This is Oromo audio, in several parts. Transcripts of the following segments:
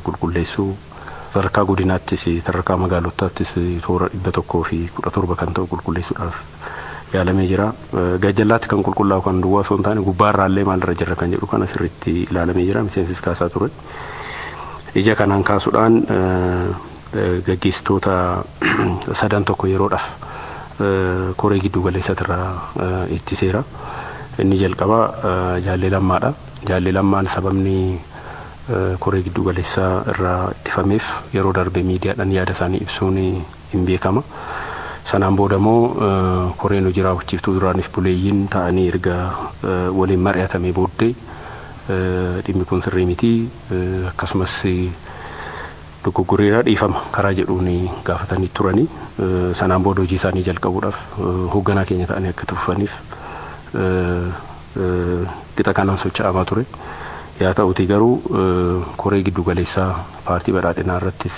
qulqulleessuu, sadarkaa godinaattis sadarkaa magaalotaattis toora 117 kan ta'u qulqulleessuudhaaf yaalamee jira. Gajjallaatti kan qulqullaa'u kan duwwaa osoo hin taane gubbaarraallee maalirra jirra kan jedhu kana sirriitti ilaalamee jira. Miseensis kaasaa ture. Ija kanaan kaasuudhaan gaggeessitoota sadan tokko yeroodhaaf koree giddu galeessatirraa ittiseera. Inni jalqabaa Jaallee Lammaadha. Jaallee Lammaan sababni koree giddu galeessaa irraa ittifameef yeroo darbe miidiyaadhaan yaada isaanii ibsuun hin beekama. Sanaan booda immoo koreen hojii raawwachiiftuu duraaniif buleeyyiin ta'anii erga waliin mari'atamee booddee dhimmi kun sirrii miti, akkasumas dogoggoreeraa, dhiifama karaa jedhuun gaafatanii turanii, sanaan booda hojii isaanii jalqabuudhaaf hoogganaa keenya ta'anii akka tufaniif qixa kanaan socho'amaa ture. Yaa ta'utii garuu koree giddu galeessaa paartii badhaadhinaa irrattis,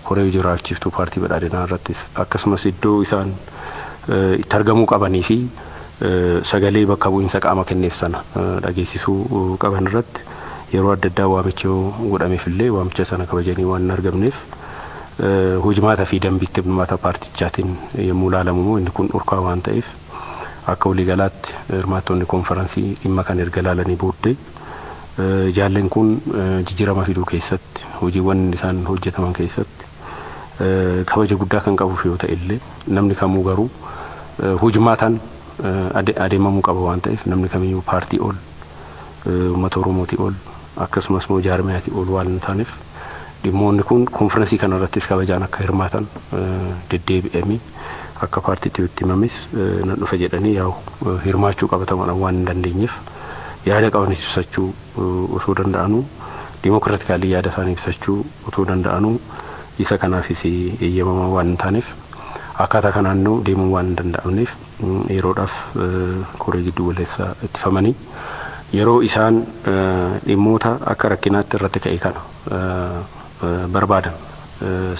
koree hojii raawwachiiftuu paartii badhaadhinaa irrattis, akkasumas iddoo isaan itti argamuu qabanii fi sagalee bakka bu'iinsa qaama kenneef sana dhageessisuu qaban irratti yeroo adda addaa waamicha godhameef illee waamicha sana kabajanii waan hin argamneef, hojimaata fi dambiitti hirmaata paartichaatiin yommuu ilaalamu immoo inni kun dhorkaa waan ta'eef, akka waliigalaatti hirmaattonni konferansii dhimma kan erga ilaalanii booddee jaalleen kun jijjiirama fiduu keessatti hojiiwwan isaan hojjetaman keessatti kabaja guddaa kan qabuuf yoo ta'e illee, namni kamuu garuu hojimaataan adeemamuu qaba waan ta'eef, namni kamiyyuu paartii ol, uummata Oromootii ol, akkasumas immoo jaarmiyaatii ol waan hin taaneef, dhimmoonni kun konferansii kana irrattis kabajaan akka hirmaatan deddeebi'amee akka paartiitti itti himames nan dhufa jedhanii yaa'u hirmaachuu qabatamadhaan waan hin dandeenyeef, yaada qabanis ibsachuu osoo danda'anuu, dimokiraatikaalii yaada isaanii ibsachuu otoo danda'anuu, isa kanaafis eeyyamamaa waan hin taaneef, akkaataa kanaan immoo deemuu waan hin danda'amneef, yeroodhaaf koree giddu galeessaa ittifamanii yeroo isaan dhimmoota akka rakkinaatti irratti ka'e kana barbaadan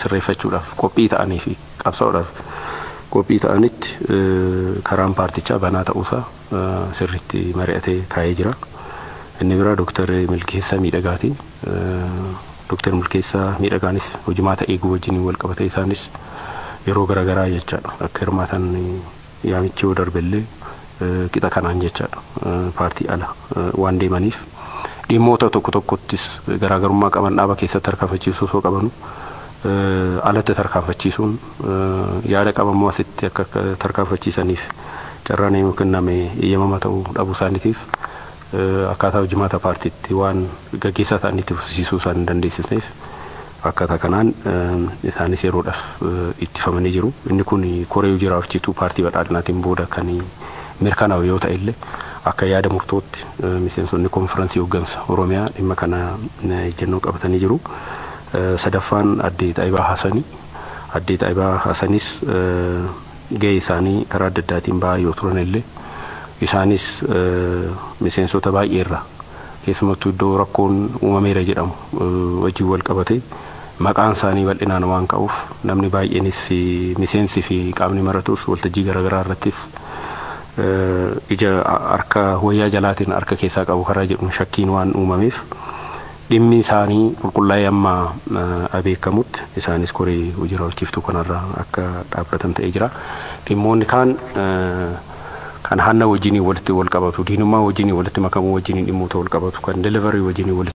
sirreeffachuudhaaf qophii ta'anii fi qabsaa'uudhaaf qophii ta'anitti karaan paartichaa banaa ta'uusaa sirriitti mari'atee kaa'ee jira. Inni biraa Dooktar Milkeessaa Miidhagaati. Dooktar Milkeessaa Miidhagaanis hojimaata eeguu wajjin wal qabatee isaanis yeroo garaagaraa jechaadha akka hirmaatan yaamichi yoo darbellee qixa kanaan jechaadha paartii ala waan deemaniif, dhimmoota tokko tokkottis garaagarummaa qaban dhaaba keessatti tarkaanfachiisuu osoo qabanu alatti tarkaanfachiisuun, yaada qabamoo asitti akka tarkaanfachiisaniif carraan yoo kenname eeyyamama ta'uu dhabuu isaaniitiif, akkaataa hojimaata paartiitti waan gaggeessaa ta'anitti fufsiisuu isaan hin dandeessisneef, akkaataa kanaan isaanis yeroodhaaf ittifamanii jiru. Inni kun koree hojii raawwachiiftuu paartii badhaadhinaatiin booda kan mirkanaa'u yoo ta'e illee, akka yaada murtootti miseensonni konferansii hooggansa Oromiyaa dhimma kana ejjennoo qabatanii jiru. Sadaffaan addee Xaayibaa Haasanii. Addee Xaayibaa Haasanis gahee isaanii karaa adda addaatiin ba'aa yoo turan illee, isaanis miseensota baay'eerra keessumattuu iddoo rakkoon uumameera jedhamu wajjin wal qabate maqaan isaanii bal'inaan waan ka'uuf, namni baay'eenis miseensi fi qaamni maratus waltajjii garaagaraa irrattis ija harka wayyaa jalaatiin harka keessaa qabu karaa jedhuun shakkiin waan uumameef, dhimmi isaanii qulqullaa'ee amma beekamutti isaanis koree hojii raawwachiiftuu kanarraa akka dhaabbatan ta'ee jira. Dhimmoonni kaan kan hanna wajjiniin walitti wal qabatu, diinummaa wajjiniin walitti makamuu wajjiniin dhimmoota wal qabatu, kan delivery wajjiniin walitti